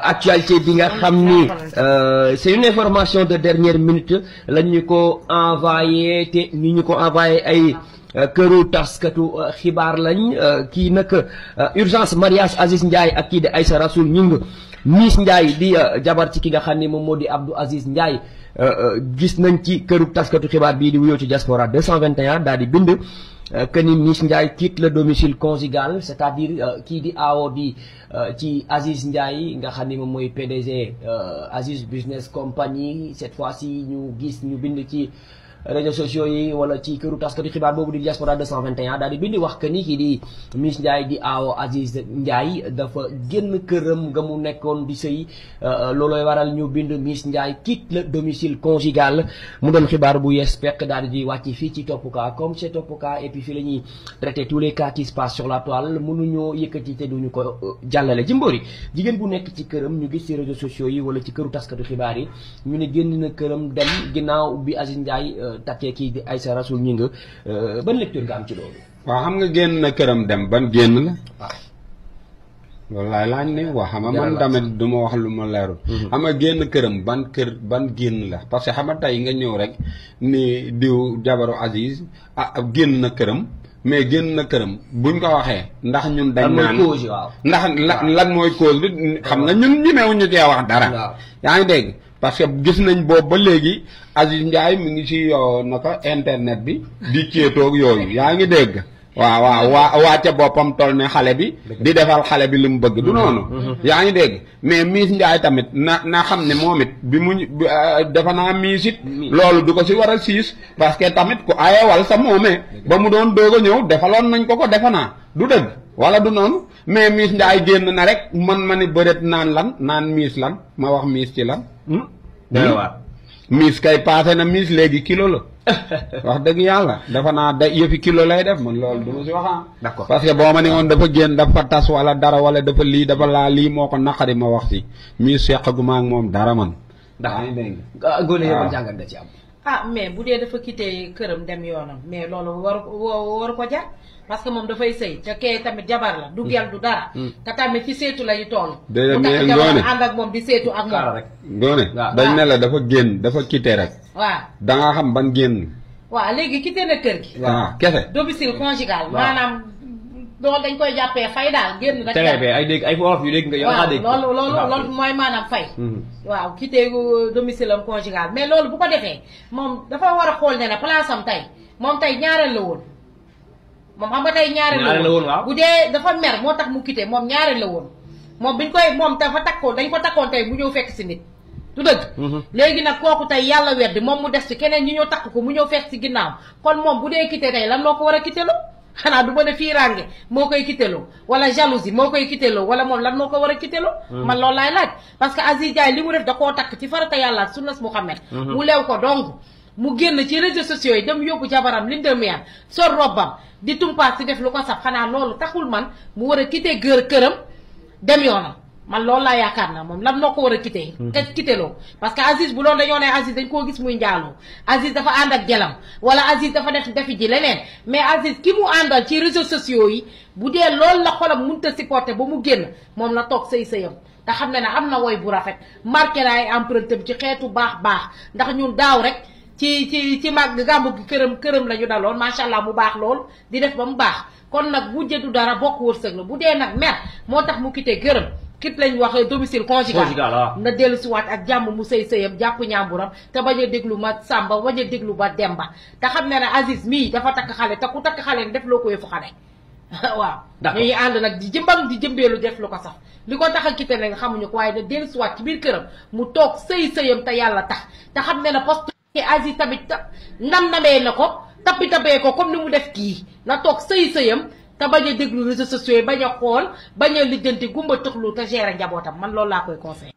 actualité bi nga xam ni c'est une information de dernière minute lañ ñu ko envoyé te ni ñu ko envoyé ay këru taskatu xibaar lañ kii nag urgence mariage Aziz Ndiaye ak kii di Aïssa Rasoul Gningue Miss Ndiaye di jabar ci ki nga xam ni moom moo di Abdou Aziz Ndiaye gis nañ ci këru taskatu xibaar bii di wuyoo ci Diaspora 221 daal di bind que ni Miss Ndiaye quitte le domicile conjugal c'est-à-dire kii di aawo di ci Aziz Ndiaye nga xam ni moom mooy PDG Aziz Business Company cette fois-ci ñu gis ñu bind ci réseaux sociaux yi wala ci këru taskatu xibaar boobu di Diaspora 221 daal di bind wax que ni kii di Miss Ndiaye di aawo Aziz Ndiaye dafa génn këram nga mu nekkoon di sëy loolooy waral ñu bind Miss Ndiaye quitte le domicile conjugal mu doon xibaar bu yees pekk daal di wàcc fii ci Top Cas comme c'est Top Cas et puis fii la ñuy traiter tous les cas qui se passent sur la toile mënuñoo yëkkati te duñu ko jàllale ci mbóori jigéen bu nekk ci këram ñu gis ci réseaux sociaux yi wala ci këru taskatu xibaar yi ñu ne génn na këram dem ginnaaw bi Aziz Ndiaye takkee kii di Aïssa Rasoul Gningue ban lecture nga am ci loolu. waaw xam nga génn na këram dem ban génn la. waaw loolu laay laaj ne wax xam nga man tamit du ma wax lu ma leerul. xam nga génn këram ban génn la parce que xam nga tey nga ñëw rek ni diw jabaru Aziz génn na këram mais génn na këram buñ ko waxee ndax ñun dañ naan ndax lan mooy cause bi xam nga ñun ñemewuñu cee wax dara. yaa ngi dégg. parce que gis nañ boobu ba léegi Aziz Ndiaye mi ngi ci naka internet bi di ceetoog yooyu yaa ngi dégg waaw wàcce boppam toll ne xale bi di defal xale bi li mu bëgg du noonu yaa ngi dégg mais Miss Ndiaye tamit na xam ne moom it bi mu defa naa Miss it loolu du ko si war a siis parce que tamit ku ayewal sa moomee ba mu doon doog a ñëw defaloon nañ ko defa naa du dëgg wala du noonu mais Miss Ndiaye génn na rek ma ni bëreet naan Miss lan ma wax Miss ci lan Miss kay passé na Miss léegi kilo la wax dëgg yàlla dafa naa da yëfi kilo lay def man loolu du ma si waxaa d'accord parce que boo ma ne woon dafa génn dafa tas wala dara wala dafa lii dafa laa lii moo ko naqari ma wax si Miss seqaguma ak moom dara man ndax góor yow jàngat da ci am mais bu dee dafa quitté këram dem yoonam mais loolu waru ko jar parce que moom dafay sëy te kee tamit jabar la du gel du dara te tamit ci seetu lañu toll déedéet mais jabar ànd ak moom di seetu ak moom rek ngoone dañ ne la dafa génn dafa quitté rek waaw da nga xam ban génn waaw léegi quitté na kër gi waaw kese domicile conjugal maanaam loolu dañ koy jàppee fay daal génn rek ay dégg ay wolof yu dégg nga yow dégg loolu mooy maanaam fay waaw quitté domicile am conjugal mais loolu bu ko defee moom dafa war a xool ne place am tey moom tey ñaareel la woon moom xam nga tey ñaareel la woon bu dee dafa mer moo tax mu quitté moom ñaareel la woon moom biñ koy moom dafa takkoon dañ ko takkoon tey mu ñëw fekk si nit du dëgg léegi nag kooku tey yàlla weddi moom mu des ci keneen ñi ñëw takk ko mu ñëw fekk si ginnaaw kon moom bu dee quitté tey lan moo ko war a quitté loo xanaa du mën a fiiraange moo koy quitté loo wala jalousie moo koy quitté loo wala moom lan moo ko war a quitté loo man loolu laay laaj parce que Aziz Ndiaye li mu def da koo takk ci farata yàlla ak sunnas Muhammad mu leew ko donc mu génn ci réseaux sociaux yi dem yóbbu jabaram li ndemeyaan sol robbam di tumpaas si def lu ko saf xanaa loolu taxul man mu war a quitté këram dem yoonam man loolu laa yaakaar na moom lan moo ko war a quitté quitté loo parce que Aziz bu loolu dañoo ne Aziz dañ koo gis muy njaaloo Aziz dafa ànd ak gelam wala Aziz dafa defi ji leneen mais Aziz ki mu àndal ci réseaux sociaux yi bu dee loolu la xolam mënta supporter ba mu génn moom la toog sëyam te xam ne am na woy bu rafet marqué na ay empreinte ci xeetu baax ndax ñun daaw rek ci mag gàmmu gi këram la ñu daloon macha allah mu baax lool di def ba mu baax kon nag bu jëdu dara bokk wërsëg la bu dee nag mer moo tax mu quitté këram kit lañ wax domicile conjugal na dellu si waat ak jàmm mu sëyam jàpp ñaamburam te bañ a déglu ma Samba bañ a déglu ba Demba te xam ne Aziz mii dafa takk xale te ku takk xale def loo ko yëfu xale waaw ñuy ànd nag di jëmbam di jëmbeelu def lu ko sax li ko tax a quitté nag xamuñu ko waaye da dellu si waat ci biir këram mu toog sëyam te yàlla tax te xam ne poste Aziz tamit namee na ko tapee ko comme ni mu def kii na toog sëyam te bañ a déglu réseaux sociaux yi bañ a xool bañ a lijjanti gumba tuxlu te gérer njabootam man loolu laa koy conseillé